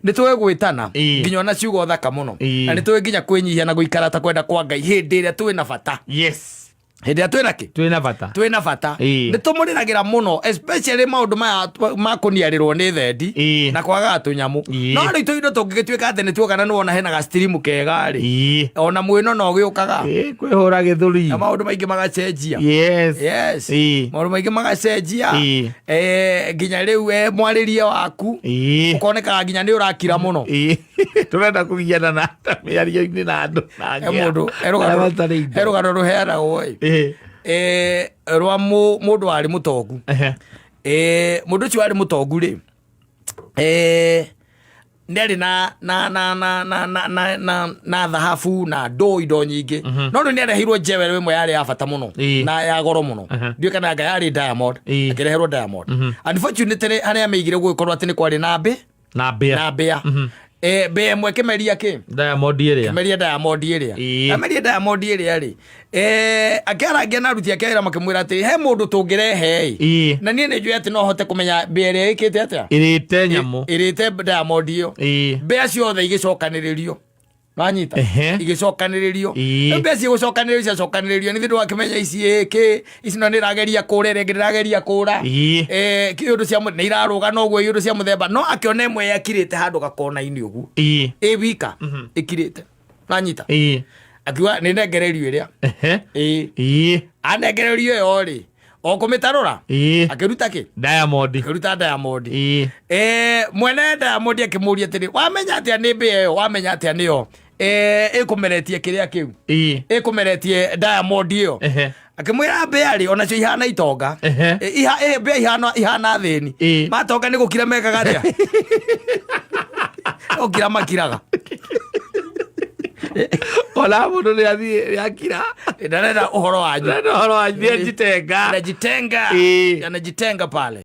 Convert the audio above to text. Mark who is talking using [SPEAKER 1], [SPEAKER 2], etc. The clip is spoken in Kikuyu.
[SPEAKER 1] Nĩ tũĩ gwĩtana nginya ona ciugo thaka mũno, na nĩ tũĩ nginya kwĩnyihia na gũikara ta kwenda kwa Ngai hĩndĩ ĩrĩa twĩ na bata. Hĩndĩ ĩrĩa twĩ na kĩ?
[SPEAKER 2] Twĩ na bata.
[SPEAKER 1] Twĩ na bata. Nĩ tũmũrĩragĩra mũno, especially maũndũ maya ma kũniarĩrwo nĩ thendi na kwagaga tũnyamũ. No rĩu tũindo tũngĩgĩtuĩka atĩ nĩ tuoka na nĩwona hena gastrimu kega rĩ, ona mwĩno no gĩũkaga.
[SPEAKER 2] Kwĩhũra gĩthũri.
[SPEAKER 1] Na maũndũ maingĩ magacenjia. Yes. Maũndũ maingĩ magacenjia. Nginya rĩu mwarĩrie waku ũkonekaga nginya nĩ ũrakira mũno.
[SPEAKER 2] Tũrenda kũgiana na mĩario-inĩ na andũ na
[SPEAKER 1] He mũndũ he rũgano-
[SPEAKER 2] arĩa matarĩ indo.
[SPEAKER 1] He rũgano rũheanagwo ĩ, rwa mũndũ warĩ mũtongu. Mũndũ ũcio warĩ mũtongu rĩ, nĩ arĩ na na na na na na na na na thahabu na ndoo, indo nyingĩ, no rĩu nĩ areheirwo njewero ĩmwe yarĩ ya bata mũno na ya goro mũno. Ndiũĩ kana anga yarĩ diamond. Akĩreherwo diamond. Unfortunately, harĩa amĩigire gũgĩkorwo atĩ nĩ kwarĩ na mbĩ
[SPEAKER 2] Na mbĩa.
[SPEAKER 1] Na mbĩa. Mbĩa ĩmwe kĩmeria kĩ
[SPEAKER 2] Diamond ĩrĩa.
[SPEAKER 1] Kĩmeria diamond ĩrĩa. Ameria diamond ĩrĩa rĩ, akĩarangia na aruti ake a wĩra, makĩmwĩra atĩ he mũndũ tũngĩrehe ĩ, na niĩ nĩ njũĩ atĩ no hote kũmenya mbĩa ĩrĩa ĩkĩte atĩa.
[SPEAKER 2] Ĩrĩte nyamũ.
[SPEAKER 1] Ĩrĩte diamond ĩyo. Mbĩa ciothe igĩcokanĩrĩrio, wanyita? Igĩcokanĩrĩrio. Rĩu mbĩa cigũcokanĩrĩrio, ciacokanĩrĩrio, nĩ thĩ wakĩmenya ici ĩkĩ, ici no nĩ irageria kũra, ĩrĩa ĩngĩ ndĩrageria kũra. Kĩũndũ cia nĩ irarũga noguo, iũndũ cia mũthemba, no akĩona ĩmwe yakirĩte handũ gakona-inĩ ũguo, ĩ wika ĩkirĩte, wanyita? Akiuga nĩ nengererio ĩrĩa. Anengererio ĩyo rĩ, o kũmĩtarũra, akĩruta kĩ?
[SPEAKER 2] Diamond.
[SPEAKER 1] Akĩruta diamond. Mwene diamond akĩmũria atĩrĩ, "Wamenya atĩa nĩ mbĩa ĩyo? Wamenya atĩa nĩyo ĩkũmeretie kĩrĩa kĩu, ĩkũmeretie diamond ĩyo?" Akĩmwĩra mbĩa rĩ, onacio ihana itonga. Mbĩa ihana thĩni. Matonga nĩ gũkira mekaga atĩa? Gũkira makiraga.
[SPEAKER 2] Ona mũndũ nĩ athiĩ nĩ akira.
[SPEAKER 1] Ndarenda ũhoro wanyu.
[SPEAKER 2] Ndarenda ũhoro wanyu, nĩ anjitenga.
[SPEAKER 1] Anajitenga. Anajitenga pale.